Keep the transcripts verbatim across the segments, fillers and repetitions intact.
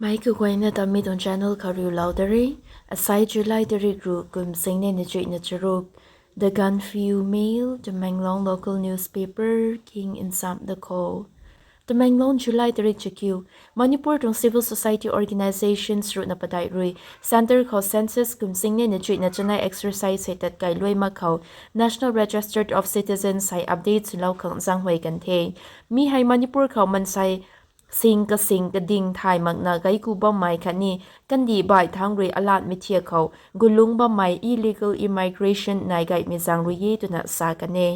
Mei kaguayna ta mi tuang channel khou riulou da re. Asai July tarik ruh kum singnei na chuihna charuk. The Gaanphiu Mail, Tamenglong local newspaper, king insam da kho. Tamenglong, July tarik chakiu. Manipur tuang civil society organizations ruhna padeih rui centre khou census kum singnei na chuihna chanei exercise hei tatkai luai mak khou National Register of Citizens hei update swlou khang zaenghuay kan the. Mi hei Manipur khou mansei sing kasing kading thay makna gaiku bammei khatni kandih baih thangc rui alatmei thiak khou gulungc bammei illegal immigration nai gaymei zaeng rui e twna sa kan e.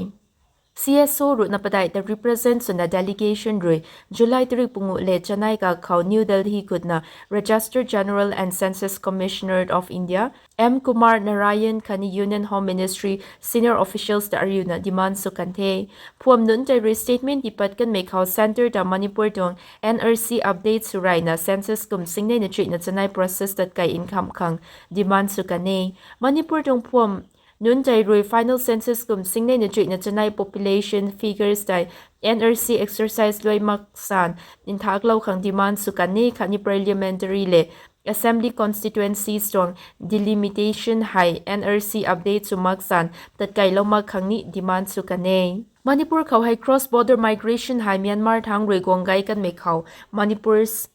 C S O ruhna padeih ta represent swna delegation rui July tarik pungu le chanei kak khou New Delhi khutna Registrar General and Census Commissioner of India, M Kumar Narayan khatni Union Home Ministry senior officials ta ariuna demand sw kan the. Phuam nunc tei rui statement tipat kanmei khou centre ta Manipur tuang N R C update sw rayna census kum singnei na chuihna chanei process tatkai nkham khang demand sw kan e. Manipur tuang phuam nunc tei rui final census kum singnei na chuihna chanei population figures tei N R C exercise luai mak san nthaklou khang demand sw kan e khatni parliamentary le assembly constituencies tuang delimitation hei N R C update sw mak san tatkailou mak khang ni demand sw kan e. Manipur khou hei cross border migration hei Myanmar thangc rui guang gay kanmei khou Manipur's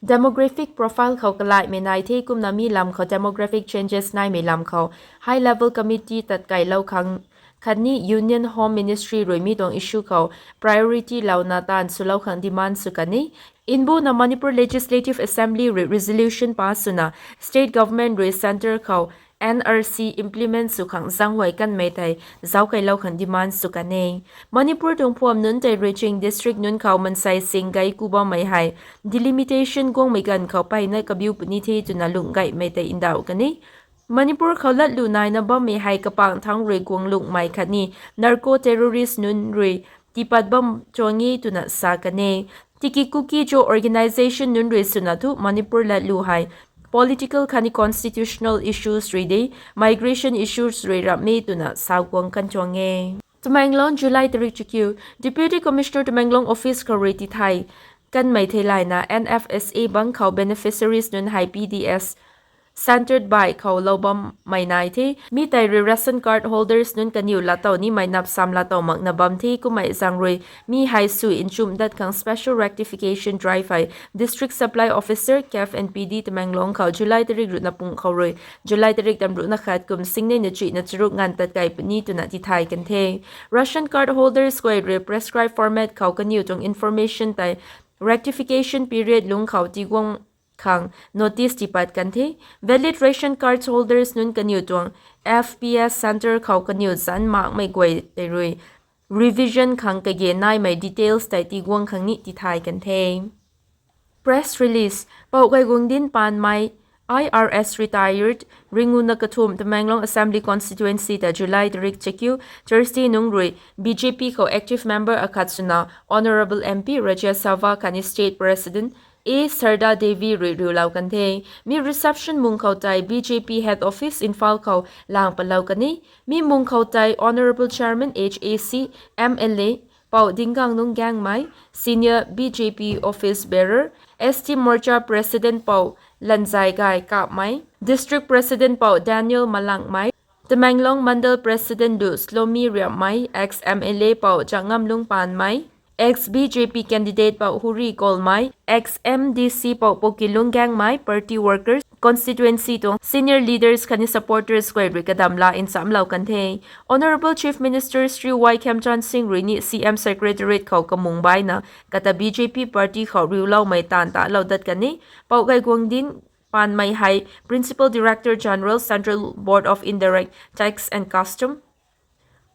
demographic profile khou kalaimei nai the. Kumna mi lam khou demographic changes naimei lam khou high level committee tatkailou khang khatni Union Home Ministry rui mi tuang issue khou priority louna taanv swlou khang demand sw kan e. Nbuna Manipur Legislative Assembly rui resolution pass swna state government rui centre khou N R C implement sw khang zaenghuay kanmei tei zauckailou khang demand sw kan e. Manipur tuang phuam nunc tei rui ching district nunc khou mansei sing gaiku bammei hei delimitation guangmei ganv khou mpeyna kabiu puni the twna lung gaymei tei ndauh kan e. Manipur khou latlu naina bammei hei kapangc thangc rui guang lungmei khatni narco terrorist nunc rui tiipat bam tuang e twna sa kan e. Tiki Kuki-Zo organisation nunc rui swna thu Manipur latlu hei political khatni constitutional issues rui de, migration issues rui ramh e twna sa guang kan tuang e. Tamenglong, July tarik chakiu. Deputy Commissioner Tamenglong office khou rui tithay kanmei theilayna N F S A bangc khou beneficiaries nunc hei P D S centre baih khou lou bammei nai the. Mi tei rui ration card holders nunc kaniw laatow nimei napsam laatow makna bam the. Kummei zaeng rui mi hei sw nchumh dat khang special rectification drive hei District Supply Officer, C A F and P D Tamenglong khou July tarik ruhna pung khou rui July tarik tamruhna khat kum singnei na chuihna charuk nganv tatkai puni twna tithay kan the. Ration card holders guay rui prescribed format khou kaniw tuang information tei rectification period lungc khou tiguang khang notice tiipat kan the. Valid ration card holders nunc kaniw tuang F P S centre khou kaniw zanc makmei guay tei rui revision khang kage naimei details tei tiguang khang ni tithay kan the. Press release. Pou Kaiguangdin Panmei, I R S retired, ringuna kathumh, Tamenglong Assembly Constituency ta July tarik chakiu, Thursday nungc rui B J P khou active member akhat swna Honourable M P Rajya Sabha khatni State President A Sarda Devi rui riulou kan the. Mi reception mung khou tei B J P head office Imphal khou lang palou kan e. Mi mung khou tei Honourable Chairman H A C, M L A Pou Dinganglung Gangmei, Senior B J P office bearer, S T Morcha President Pou Lanzaigai Kapmei, District President Pou Daniel Malangmei, Tamenglong Mandal President Lu Slomi Riammei, ex M L A Pou Jangngamlung Panmei, ex B J P candidate Pou Huri Kolmei, ex M D C Pou Pokilung Gangmei, party workers, constituency tuang senior leaders khatni supporters guay rui kadam la nchamlou kan the. Honourable Chief Minister Shri Y Khemchand Singh rui ni C M Secretariat khou kamung baina kata B J P party khou riuloumei taanv talou dat kan e. Pou Kaiguangdin Panmei hei Principal Director General, Central Board of Indirect Tax and Custom,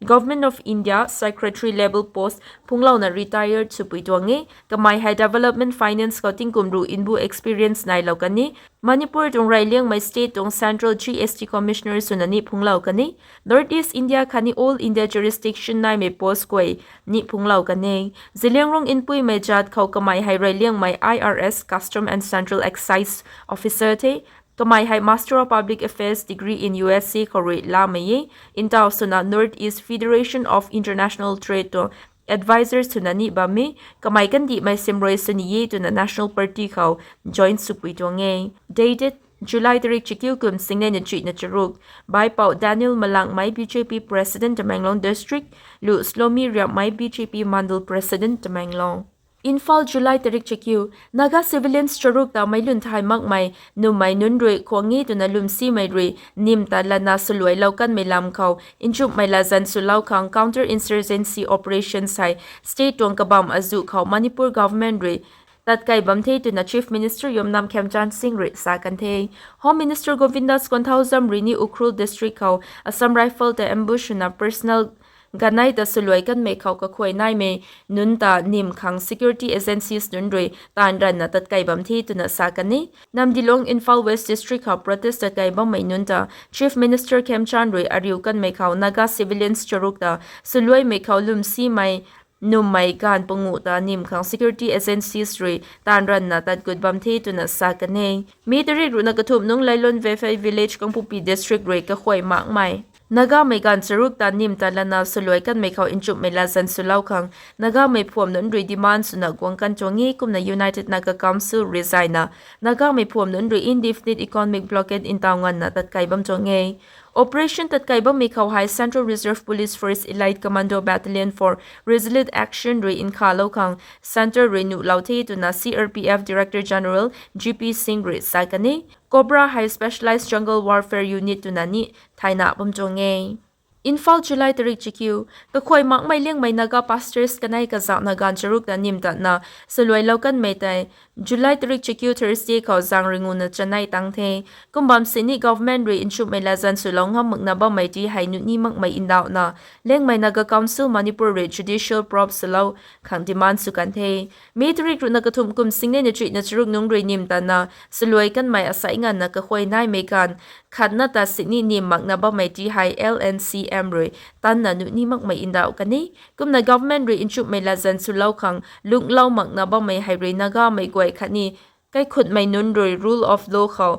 Government of India, Secretary level post phunglouna retired swpui tuang e. Kamei hei development finance khou tingkum ruh nbu experience nailou kan e. Manipur tuang reyliangmei state tuang Central G S T Commissioner swna ni phunglou kan e. North East India khatni All India jurisdiction naimei post guay ni phunglou kan e. Zeliangrong Npuimei jat khou kamei hei reyliangmei I R S, Custom and Central Excise Officer the. Kamei hei Master of Public Affairs degree in U S A khou rui lamei e. Ntaw swna North East Federation of International Trade tuang advisers twna ni bam e. Kamei kandihmei simrui sw ni e twna National Party khou join swpui tuang e. Dated July tarik chakiu kum singnei na chuihna charuk. Baipou Daniel Malangmei, B J P President Tamenglong District. Lu Slomi Riammei, B J P Mandal President Tamenglong. Imphal, July tarik chakiu. Naga civilians charuk ta meic lun thay makmei nummei nunc rui khuang e twna lwmsimei rui nim ta lana swluailou kanmei lam khou nchumhmei latzan swlou khang counter insurgency operation hei state tuang kabamv azuh khou Manipur government rui tatkei bam the twna Chief Minister Yumnam Khemchand Singh rui sa kan the. Home Minister Govindas Konthoujam rui ni Ukhrul District khou Assam Rifle ta ambush swna personnel ganei ta swluai kanmei khou kakhuay naimei nunc ta nim khang security agencies nunc rui taanv ranna tatkei bam the twna sa kan e. Namdilong, Imphal West District khou protest tatkei bammei nunc ta Chief Minister Khemchand rui ariu kanmei khou Naga civilians charuk ta swluaimei khou lwmsimei nummei ganv panguh ta nim khang security agencies rui taanv ranna tat gut bam the twna sa kan e. Mi tarik ruhna kathumh nung Lailon Vepei Village, Kangpokpi District rui kakhuay makmei Nagamei ganv charuk ta nim ta lana swluai kanmei khou nchumhmei latzan swlou khang Nagamei phuam nunc rui demand swna guang kan tuang e. Kumna United Naga Council rui zayna Nagamei phuam nunc rui indefinite economic blockade ntaw nganvna tatkei bam tuang e. Operation tatkei bammei khou hei Central Reserve Police Force Elite Commando Battalion for Resolute Action rui nkhavlou khang centre rui nuhlou the twna C R P F Director General G P Singh rui sa kan e. Cobra hei Specialized Jungle Warfare Unit twna ni thayna bam tuang e. Imphal, July tarik chakiu. Kakhuay makmei Liangmei Naga pastors kanei kazauhna ganv charuk ta nim tatna swluailou kanmei tei July tarik chakiu Thursday khou zaeng ringuna chanei tang the. Kum bam sini government rui nchumhmei latzan swlou ngam makna bammei ti hei nuh ni makmei ndauhna Liangmei Naga Council Manipur rui judicial probe swlou khang demand sw kan the. Mi tarik ruhna kathumh kum singnei na chuihna charuk nunc rui nim tatna swluai kanmei asei nganvna kakhuay naimei ganv khatna ta sini nim makna bammei ti hei L N C M rui tanna nuh ni makmei ndauh kan e. Kumna government rui nchumhmei latzan swlou khang lungclou makna bammei hei rui Nagamei guay khatni kaikhutmei nunc rui rule of law khou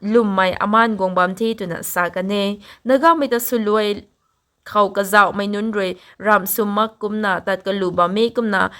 lwmmei amaan guang bam the twna sa kan e. Nagamei ta swluai khou kazauhmei nunc rui ramh sw mak kumna tat kalu bam e. Kumna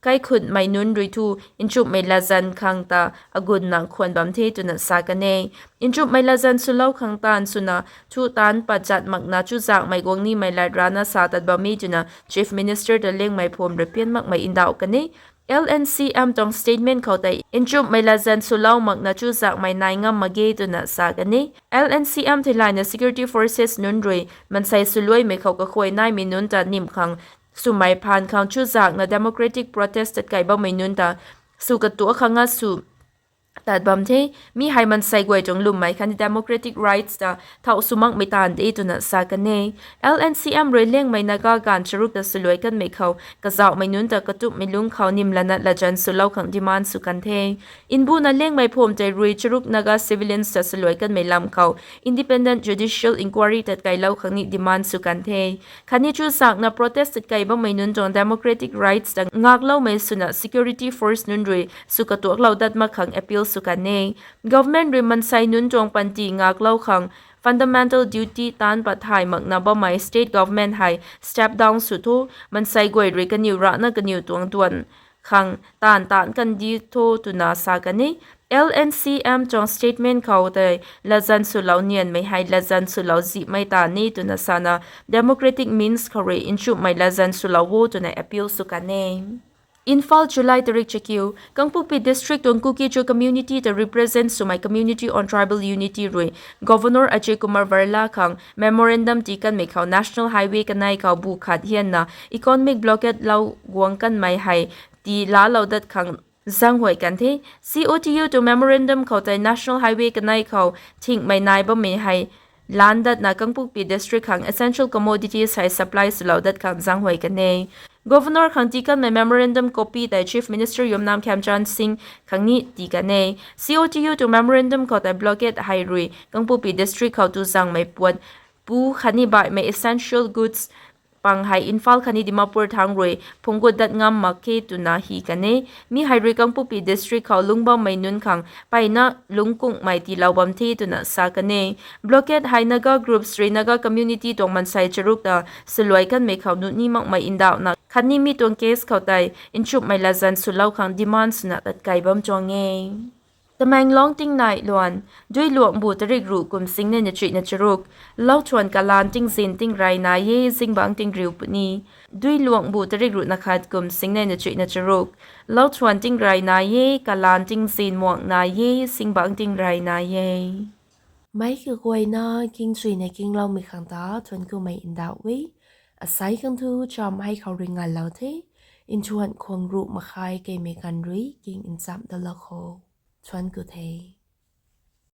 kaikhutmei nunc rui thu nchumhmei latzan khang ta agunna khwan bam the twna sa kan e. Nchumhmei latzan swlou khang taanv swna thu taanc pat zat makna chuzaenghmei guang nimei lat rana sa tat bam e twna Chief Minister ta Liangmei phuam rui pian makmei ndauh kan e. L N C M tuang statement khou tei nchumhmei latzan swlou makna chuzaenghmei nai ngam mak ge twna sa kan e. L N C M theilayna security forces nunc rui mansei swluaimei khou kakhuay naimei nunc ta nim khang swmei phaan khang chuzaenghna democratic protest tatkei bammei nunc ta sw katuak khang a sw tat bam the. Mi hei mansei guay tuang lwmmei khatni democratic rights ta thau sw makmei taanv de twna sa kan e. L N C M rui Liangmei Naga ganv charuk ta swluai kanmei khou kazauhmei nunc ta katumhmei lungc khou nim lana latzan swlou khang demand sw kan the. Nbuna Liangmei phuam tei rui charuk Naga civilians ta swluai kanmei lam khou independent judicial inquiry tatkeilou khang ni demand sw kan the. Khatni chuzaenghna protest tatkei bammei nunc tuang democratic rights ta ngakloumei swna security force nunc rui sw katuaklou dat mak khang appeal sw kan e. Government rui mansei nunc tuang panty ngaklou khang fundamental duty taanc pat thay makna bammei state government hei step down sw tho, mansei guay rui kaniw rana kaniw tuang duan khang taanv taanc kandi tho twna sa kan e. L N C M tuang statement khou tei latzan swlou nianmei hei latzan swlou zihmei taanv ni twna sana democratic means khou rui nchumhmei latzan swlou o twna appeal sw kan e. Imphal, July tarik chakiu. Kangpokpi District tuang Kuki-Zo community ta represent swmei Committee on Tribal Unity rui Governor Ajay Kumar Varla khang memorandum tii kanmei khou National Highway kanei khou bu khat hianna economic blockade lou guang kanmei hei tii laalou dat khang zaenghuay kan the. C O T U tuang memorandum khou tei National Highway kanei khou thingmei nai bammei hei laan datna Kangpokpi District khang essential commodities hei supply swlou dat khang zaenghuay kan e. Governor khang tii kanmei memorandum copy tei Chief Minister Yumnam Khemchand Singh khang ni tii kan e. C O T U tuang memorandum khou tei blockade hei rui Kangpokpi District khou tu zaengmei puat pu khatni baihmei essential goods pang hei Imphal khatni Dimapur thangc rui phungc gut dat ngam mak khe twna hi kan e. Mi hei rui Kangpokpi district khou lungc bammei nunc khang mpeyna lungc kungmei tiilou bam the twna sa kan e. Blockade hei Naga groups rui Naga community tuang mansei charuk ta swluai kanmei khou nuh ni makmei ndauhna khatni mi tuang case khou tei nchumhmei latzan swlou khang demand swna tat kei bam tuang e. Tamenglong tingnai luan, Duiluangbu tarik ruh kum singnei na chuihna charuk, Lauthuan kalaan tingzin tingrey nai e, zingbangc tingriu puni. Duiluangbu tarik ruh na khat kum singnei na chuihna charuk, Lauthuan tingrey nai e, kalaan tingzin muang nai e, zingbangc tingrey nai e. Meic kaguayna kingchuina kingloumei khang ta thuanc kumei ndauh e. Asei khang thu cham hei khou rui nganlou the. Nthuan khwang ruh makhai keimei ganv rui king nchamh dalou kho. Thuanc ku the.